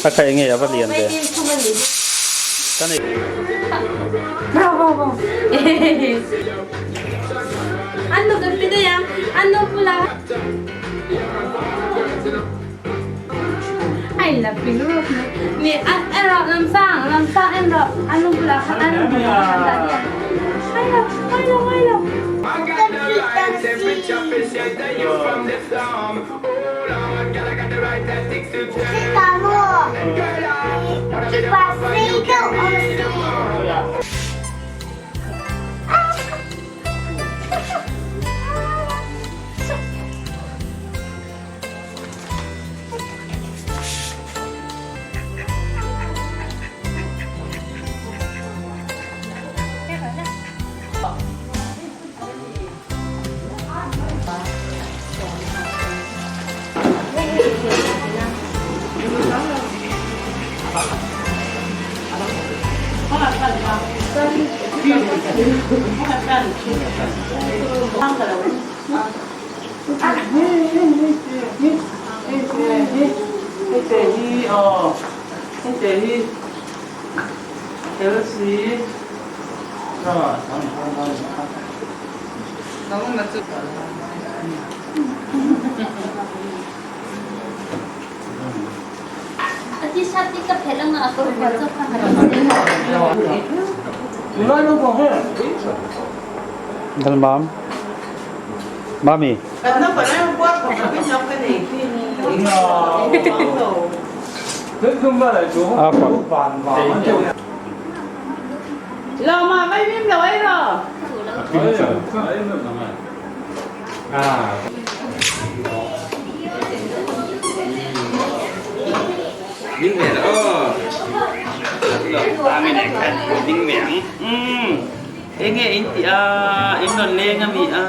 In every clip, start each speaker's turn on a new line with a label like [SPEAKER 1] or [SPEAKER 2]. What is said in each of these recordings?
[SPEAKER 1] A kha enge a va lian ve. Kan ei. Dalmam. Mami.
[SPEAKER 2] Enge in tih a in rawn leng a mi a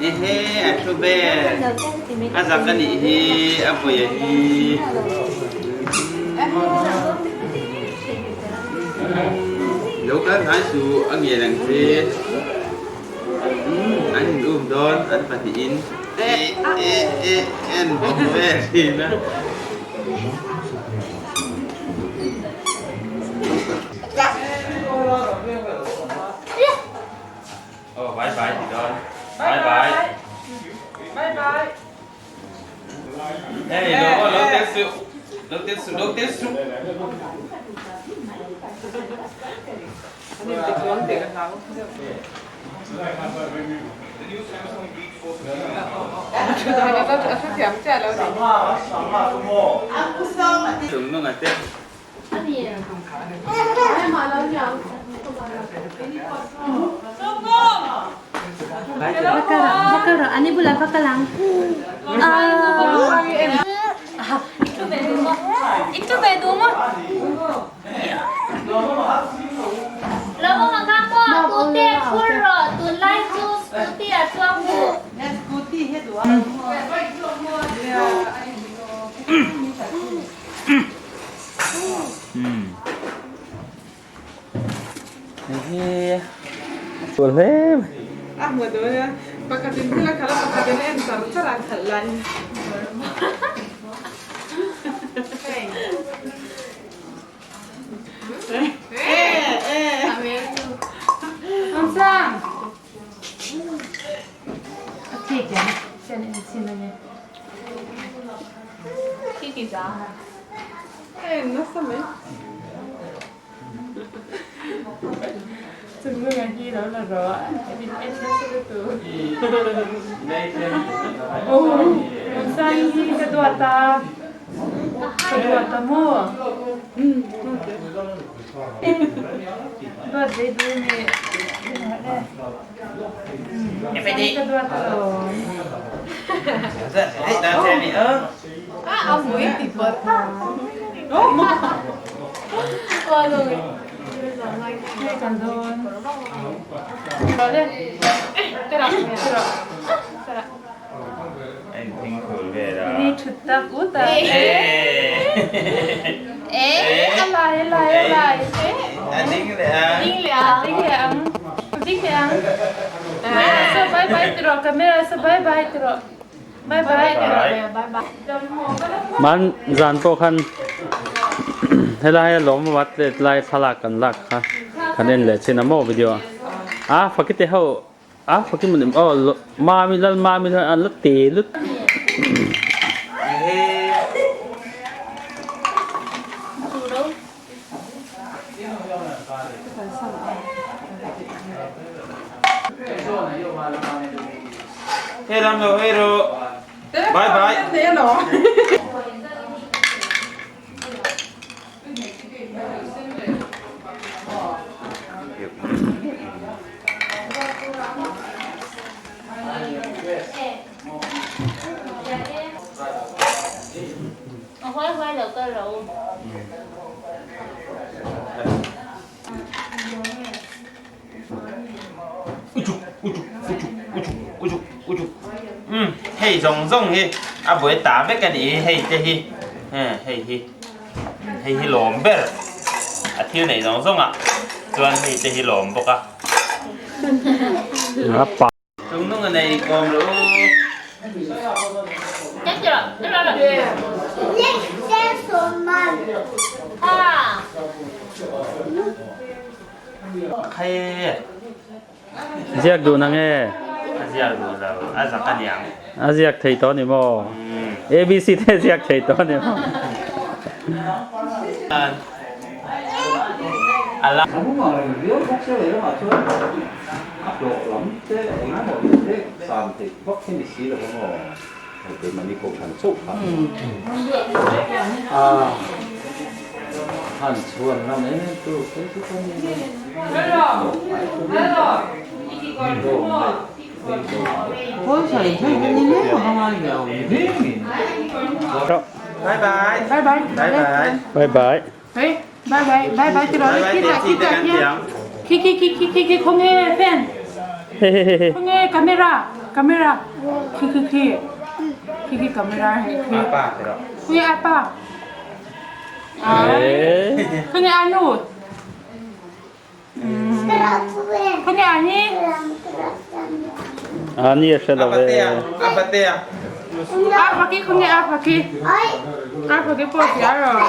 [SPEAKER 2] ehe a thu vel a zak a nih hi a vawi a hi lo kal hnai suh a ngen ang che an in um dawn an pahnihin e e e en bawk vel thin a. Aw bye bye ti dawn bye bye
[SPEAKER 3] bye bye
[SPEAKER 2] Hey lo lo tel suh lo tel suh lo tel suh Chung nung a te.
[SPEAKER 1] Sual hle mai.
[SPEAKER 3] A hmu dawn a, pakhatin thil a khalh a, pakhatin a en char char a, an khalh laiin.
[SPEAKER 2] Bye bye.
[SPEAKER 1] Man zan pawh khan helai a lawm vat let lai thlalak kan lak kha kan en leh chin a maw video a a fakite ho a fakim an aw mami lal mami an la te lut.
[SPEAKER 2] Hei ram lo hei ro. Bye bye. Hei zawng zawng hi a buai ta vek a ni hei te hi hei hi hei hi lawm ber a thil neih zawng zawng ah chuan hei te hi lawm bawk a. Chung nung a nei kawm lo.
[SPEAKER 1] Ziak duh na nge?
[SPEAKER 2] A ziak duh lo, a zak a niang.
[SPEAKER 1] A ziak thei tawh ni maw? ABC te ziak thei tawh ni maw?
[SPEAKER 4] A hlawh lam te eng emaw in pek san theih vak hi ni si lo ang aw. Hei keimahni kohhran chauh kha a han chhuan ngam em em tur phei chu ka ni lo.
[SPEAKER 2] Bye bye.
[SPEAKER 3] Bye bye.
[SPEAKER 2] Bye bye.
[SPEAKER 1] Bye bye.
[SPEAKER 3] Hey, bye bye, bye bye, ti rồi, khi ta, khi ta, khi khi khi khi khi khi không nghe fan, không nghe camera, camera, khi khi khi khi khi camera, khi không nghe apa, không nghe anu, không nghe ani,
[SPEAKER 1] Ani a hre lo ve.
[SPEAKER 2] Apatea.
[SPEAKER 3] Apa ki không nghe apa ki, apa ki po tia rồi.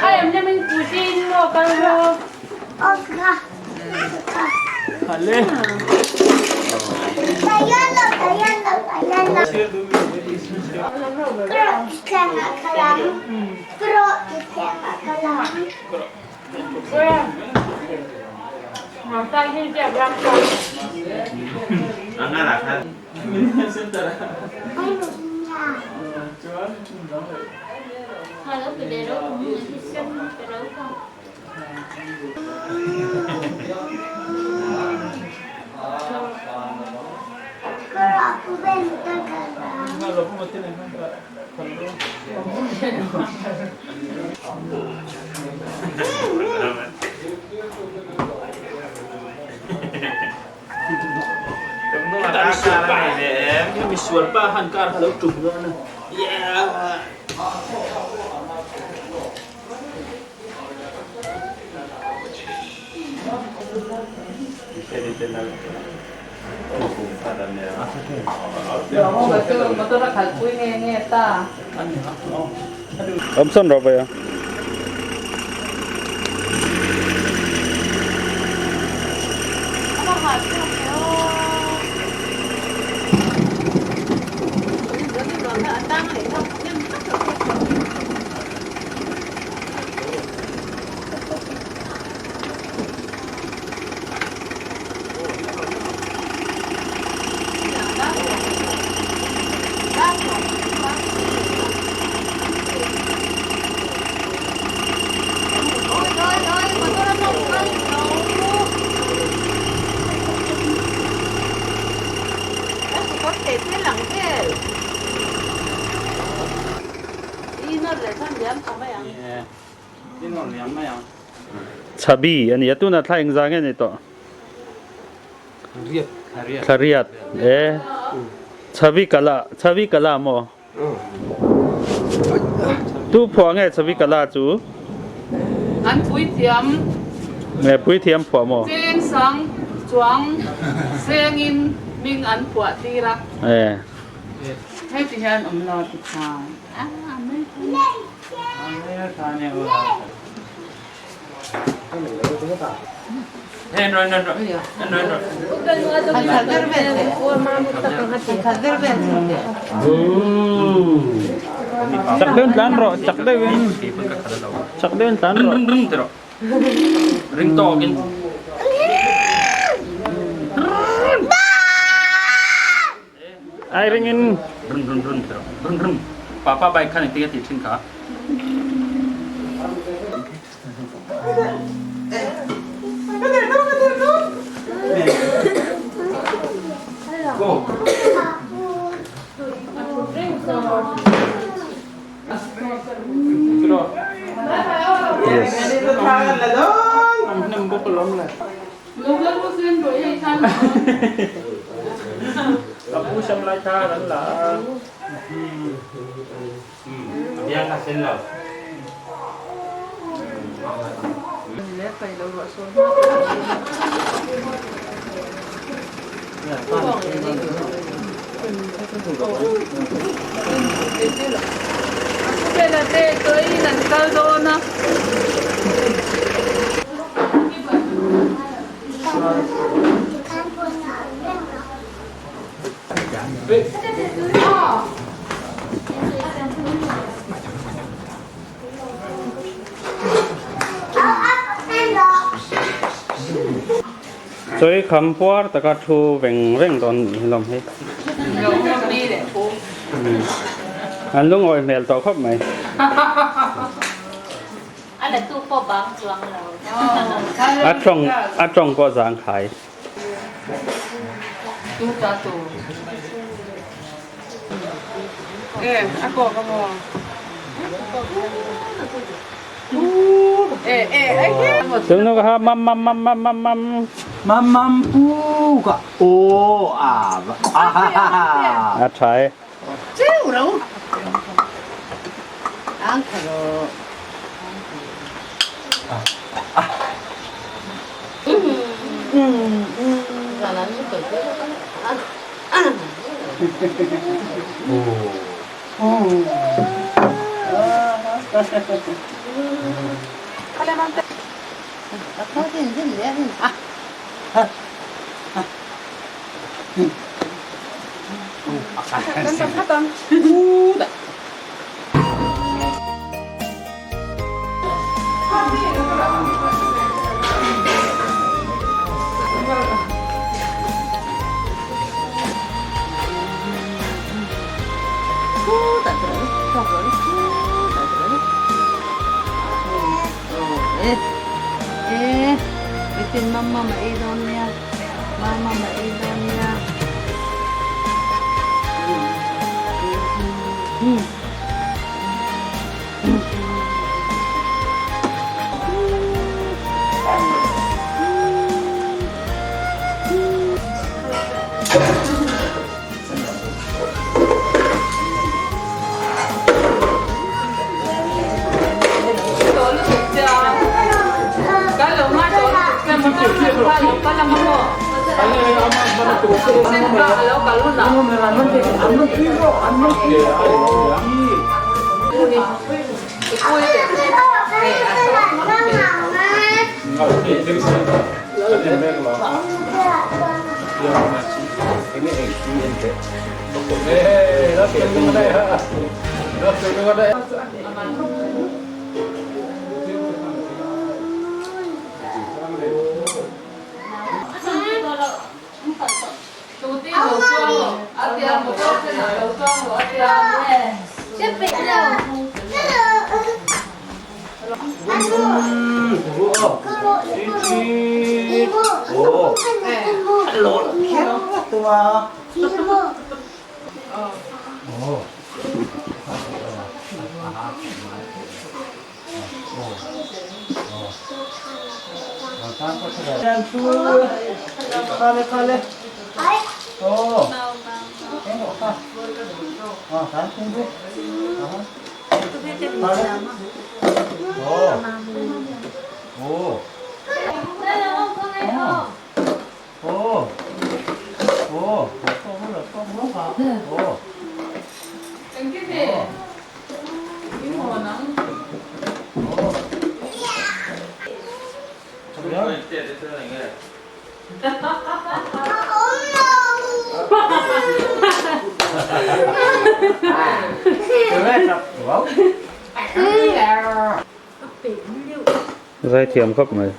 [SPEAKER 3] Ai em nên mình cuisine lo kan lo.
[SPEAKER 5] Misual pa han kar halo tum na.
[SPEAKER 2] Yeah.
[SPEAKER 1] Awm sawn rawh vawi a. Chhabi a ni a, tunah thla engzah nge ni tawh? Thla riat e Chhabi kala Chhabi kala maw? Tu phuah nge Chhabi kala chu?
[SPEAKER 3] An puithiam.
[SPEAKER 1] Nge puithiam phuah maw?
[SPEAKER 3] Cheng sang. Chuang sengin hming an phuah tir a. Hei ti hian awm lo ti khan a mai
[SPEAKER 1] Chak deuhin tlan rawh, chak deuhin. Chak deuhin tlan rawh.
[SPEAKER 5] Ring tawkin.
[SPEAKER 1] Ai ringin.
[SPEAKER 5] Run run run ti rawh. Run run. Papa bike khan engtin a tih thin kha.
[SPEAKER 1] Yes. Ka pu sam lai tha kan la a.
[SPEAKER 2] Biang a sen lo.
[SPEAKER 1] Chawi kham puar taka thu veng veng dawn nih hi lawm hei. An lungawi hmel tawh khawp mai.
[SPEAKER 6] A la tu pawh bang chuang lo.
[SPEAKER 1] A tawng a tawng pawh zang khai.
[SPEAKER 3] Tu ta tu. E a ko ka maw. E e e.
[SPEAKER 1] Tung nu ka mam mam mam mam mam mam.
[SPEAKER 4] Mam mam pu ka o a a ha ha ha.
[SPEAKER 1] A tha e. Zaithiam khawp mai.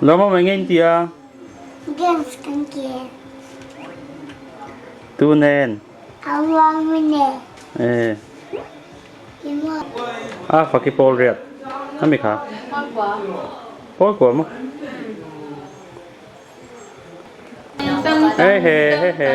[SPEAKER 1] Lawmawm eng eng tia?
[SPEAKER 7] Games kan kel.
[SPEAKER 1] Tu nen?
[SPEAKER 7] Awang nen.
[SPEAKER 1] Eh. A faki pawl riat. Ami kha. Pawl kua mo. He he he he.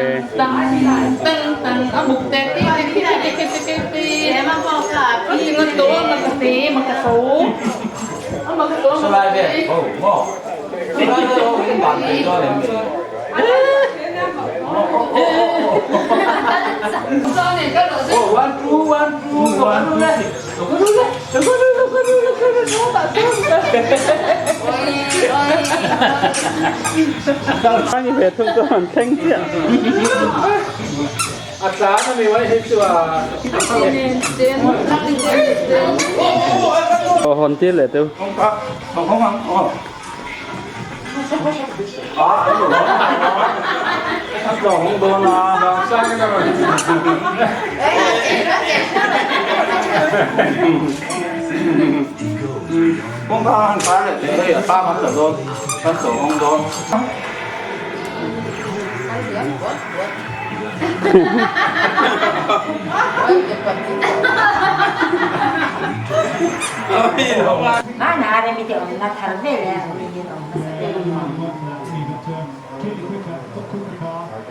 [SPEAKER 1] Ani ve thung chu an thleng chiah. Aw hawn tir leh teu.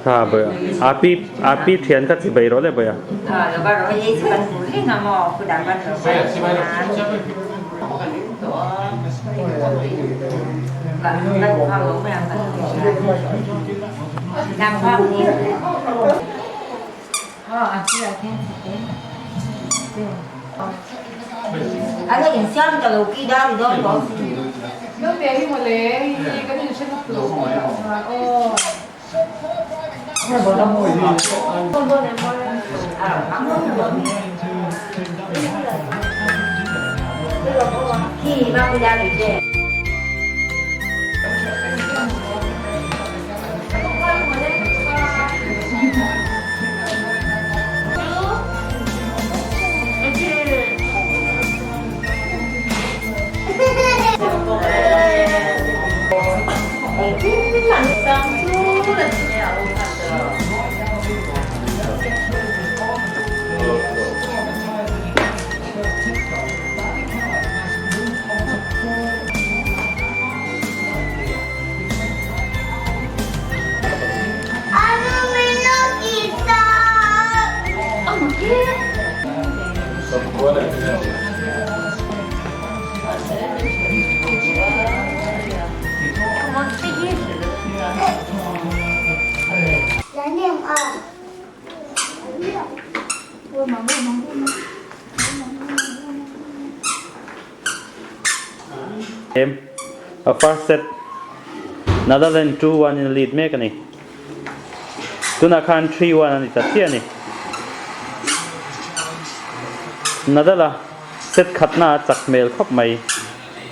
[SPEAKER 1] Tha bawih a, api api thian kha chi bai rawh le bawih a. Game a first set Netherlands 2-1 in lead mek a ni. Tunah khan 3-1 a ni ta chiah a ni. Nadal a set khatna a chak hmel khawp mai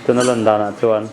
[SPEAKER 1] tuna lan danah chuan.